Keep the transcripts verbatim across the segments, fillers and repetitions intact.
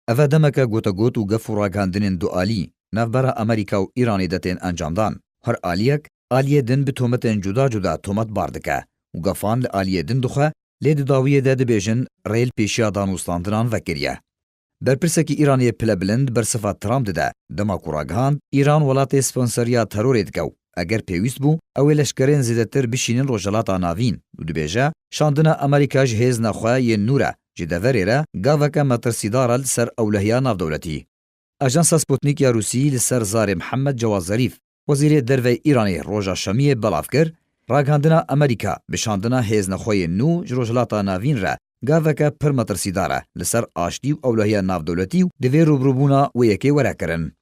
Ev e demeke gotegot û gef û ragihandinên dualî navbera Amerîka û Îranê de tên encamdan. Her aliyek, aliyê din bi tometên cuda cuda tometbar dike û gefan li aliyê din dixwe, lê di dawiyê de dibêjin rê li pêşiya danûstandinan vekiriye. Berpirsekî Îranê yê pilebilind bersiva Trump dide, dema ku ragihand, Îran welatê sponseriya terorê dike û eger pêwîst bû, ew ê leşkerên zêdetir bişînin Rojhilata Navîn û dibêje, şandina Amerîka ji hêzna xwe yên nû re ji deverê re gaveke metirsîdar e li ser ewlehiya navdewletî. Ajansa Sputnik ya Rûsî li ser zarê Mihemed Cewad Zerîf, Wezîrê Derve Îranê roja Şemiyê belav kir, ragihandina Amerîka bi şandina hêzna xwe yên nû ji Rojhilata Navîn re gaveke pir metirsîdar e li ser aştî û ewlehiya navdewletî û divê rûbirûbûna wê yekê were kirin.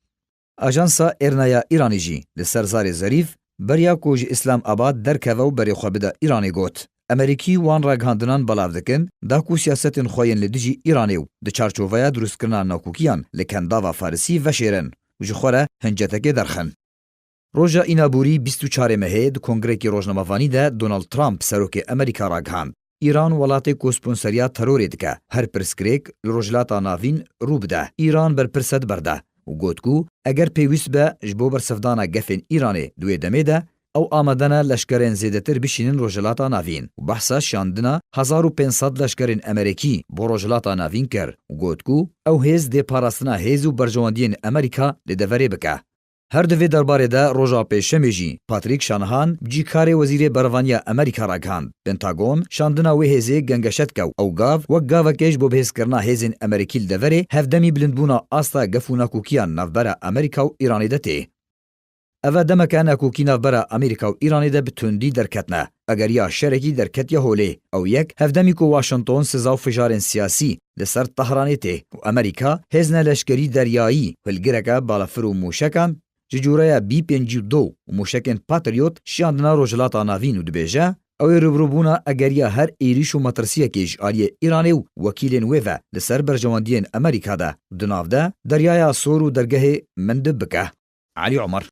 Ajansa Êrna ya Îranê jî li ser zarê Zerîf, beriya ku ji Îslamabad derkeve û berê xwe bide Îranê got, Emerîkî wan ragihandinan belav dikin, da ku siyasetên xwe yên li dijî Îranê û di çarçoveya dirustkirina nakokiyan li kendava Farisî veşêrin û ji xwe re hincetekê derxin. Roja Înaborî bîst û çarê mehê di kongrekî rojnamevanî de Donald Trump serokê Amerîka ragihand, Îran welatê ku sponseriya terorê dike, her pirsgirêk li Rojhilata Navîn rû bide, Îran berpirse di ber de û got ku eger pêwîst be ji bo bersivdana gefên Îranê di wê demê de, ew amade ne leşkerên zêdetir bişînin Rojhilata Navîn û behsa şandina hezar û pênc sed leşkerên Emerîkî bo Rojhilata Navîn kir û got ku ew hêz dê parastina hêz û berjewendiyên Amerîka li deverê bike. Her di vê derbarê de roja pêşemê jî Patrick Shanahan, cîkarê Wezîrê Berevaniya Amerîka ragihand, Pentagon şandina wê hêzê gengeşe dike û ew gav wek gavekê ji bo bihêzkirina hêzên Amerîkî li deverê hevdemî bilindbûna asta gef û nakokiyan navbera Amerîka û Îranê de tê. Ev e demeke nakokî navbera Amerîka û Îranê de bi tundî derketine. Egeriya şerekî derketiye holê. Ew yek, hevdemî ku Washington siza û fijarên siyasî li ser Tehranê tê û Amerîka hêzne leşkerî deryayî, hilgireke balafir û mûşekan ji cûreya B pêncî û du û mûşekên Patriot şiyandina Rojhilata Navîn û dibêje, ew ê rûbirûbûna egeriya her êrîş û metirsiyekê ji aliyê Îranê û wekîlên wê ve li ser berjewendiyên Amerîka de di nav de Deryaya Sor û dergehê Mendib bike. Elî Omer.